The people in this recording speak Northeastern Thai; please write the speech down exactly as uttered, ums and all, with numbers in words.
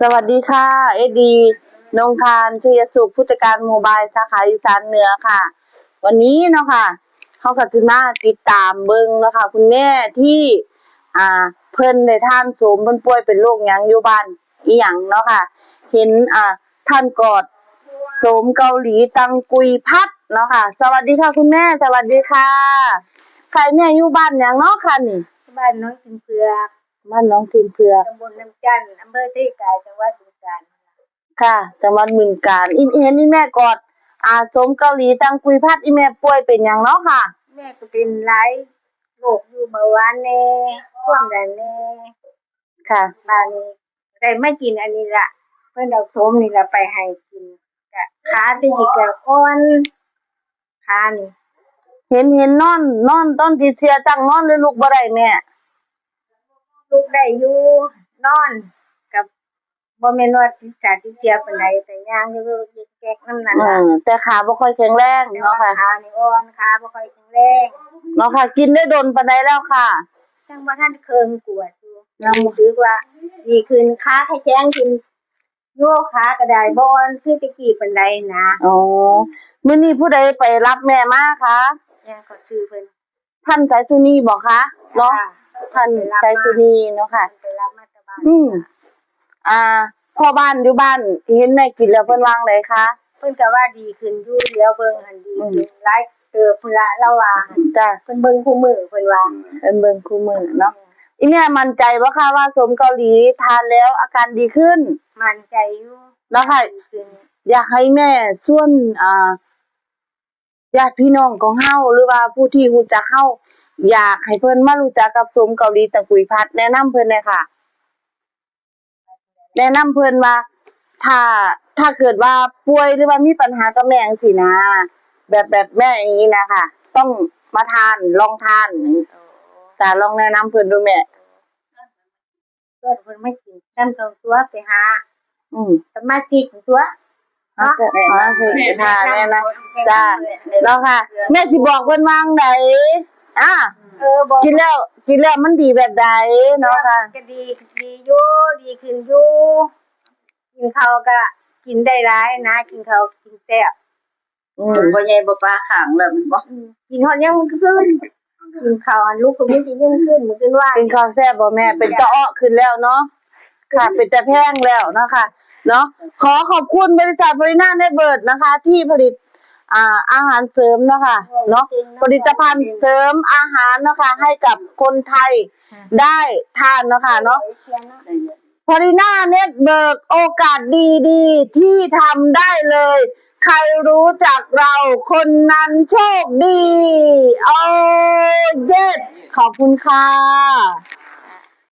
สวัสดีค่ะ เอสดี นงคาร ชัยสุข ผู้จัดการโมบายสาขาอีสานเหนือค่ะ วันนี้เนาะค่ะ เฮาก็สิมาติดตามเบิ่งเนาะค่ะ คุณแม่ที่ อ่า เพิ่นได้ทานโสม เพิ่นป่วยเป็นโรคหยังอยู่บ้านอีหยังเนาะค่ะ เห็น อ่า ท่านกอดโสมเกาหลีตังกุยพัดเนาะค่ะ สวัสดีค่ะคุณแม่ สวัสดีค่ะ ค่ะ แม่อยู่บ้านหยังเนาะค่ะนี่ บ้านหนองกินเผือก บ้านหนองกินเผือก ตำบลน้ำจันทน์ อำเภอเซกา จังหวัดบึงกาฬ ค่ะ จังหวัดบึงกาฬ อี เห็นอีแม่กอด อ่า โสมเกาหลีตังกุยพัด อีแม่ป่วยเป็นหยังเนาะค่ะ แม่ก็เป็นหลายโรคอยู่ เบาหวานแน่ ความดันแน่ ค่ะ บาดนี้ได้มากินอันนี้ละ เพิ่นเอาโสมนี่ละไปให้กิน กะขาตะกี้กะอ่อน ขานี่ เห็น เห็นนอน นอนตอนติดเชื้อตั้งนอนเลยลุกบ่ได้แม่ ลุกได้อยู่ นอนกับบ่แม่นว่าติดขาติดเชื้อปานใด แต่ย่างอยู่แก๊กๆนำนั่นล่ะ อืม แต่ขาบ่ค่อยแข็งแรงเนาะค่ะ แต่ว่าขานี่อ่อน ขาบ่ค่อยแข็งแรง เนาะค่ะ กินได้โดนปานใดแล้วค่ะ จังบ่ทันเคิ่งขวดอยู่ ยัง รู้สึกว่าดีขึ้น ขาแข็งขึ้น โยกขาก็ได้ บ่อ่อนคือแต่กี้ปานใดนะ อ๋อ มื้อนี้ผู้ใดไปรับแม่มาคะ แม่ก็ชื่อเพิ่น ท่านไซสุนีบ่คะ เนาะ จ้า ท่านไซสุนีเนาะค่ะ ไปรับมาจากบ้าน อืม อ่า พ่อบ้านอยู่บ้านที่เห็นแม่กินแล้วเพิ่นว่าจั่งใดคะ เพิ่นก็ว่าดีขึ้นอยู่ เดี๋ยวเบิ่งหั่นดีขึ้น อืม หลายเติบพุ้นละ ลาวว่าหั่น จ้ะ เพิ่นเบิ่งคู่มื้อเพิ่นว่า เพิ่นเบิ่งคู่มื้อเนาะ อีแม่มั่นใจบ่คะว่าโสมเกาหลีทานแล้วอาการดีขึ้น มั่นใจอยู่ เนาะค่ะ ดีขึ้น อยากให้แม่ชวน อ่า ญาติพี่น้องของเฮา หรือว่าผู้ที่รู้จักเฮา อยากให้เพิ่นมารู้จักกับโสมเกาหลีตังกุยพัด แนะนำเพิ่นแหน่ค่ะ แนะนำเพิ่นว่า ถ้า ถ้าเกิดว่าป่วยหรือว่ามีปัญหากับแม่จั่งซี้นะ แบบ แบบแม่อย่างนี้นะคะ ต้องมาทาน ลองทาน อ๋อ จ้ะ ลองแนะนำเพิ่นดูแม่ เพิ่น เพิ่นมากินนำตัว ไปหา อืม สมาชิกตัว เอาจ้ะ เนาะ เอาสิค่ะ แนะนำ จ้ะ เนาะค่ะ แม่สิบอกเพิ่นว่าจั่งใด อ่ะ เออ บอก กินแล้ว กินแล้วมันดีแบบใดเนาะค่ะ ก็ดี ดีอยู่ ดีขึ้นอยู่ กินข้าวก็กินได้หลายนะ กินข้าวกินแซ่บ อืม บ่ใหญ่บ่ปลาข้างแล้วแม่นบ่ อืม กินฮอดยามมื้อคืน กินข้าวอันลุกก็มีแต่ยามมื้อคืน มื้อคืนว่า กินข้าวแซ่บบ่แม่ เป็นตาเอ้อขึ้นแล้วเนาะ ค่ะ เป็นตาแพงแล้วเนาะค่ะ เนาะ ขอขอบคุณบริษัท Farina Network นะคะ ที่ผลิต อ่า อาหารเสริมเนาะค่ะ เนาะ ผลิตภัณฑ์เสริมอาหารเนาะค่ะ ให้กับคนไทยได้ทานเนาะค่ะเนาะ Farina Network โอกาสดีๆ ที่ทำได้เลย ใครรู้จักเราคนนั้นโชคดี โอ้ เยส ขอบคุณค่ะ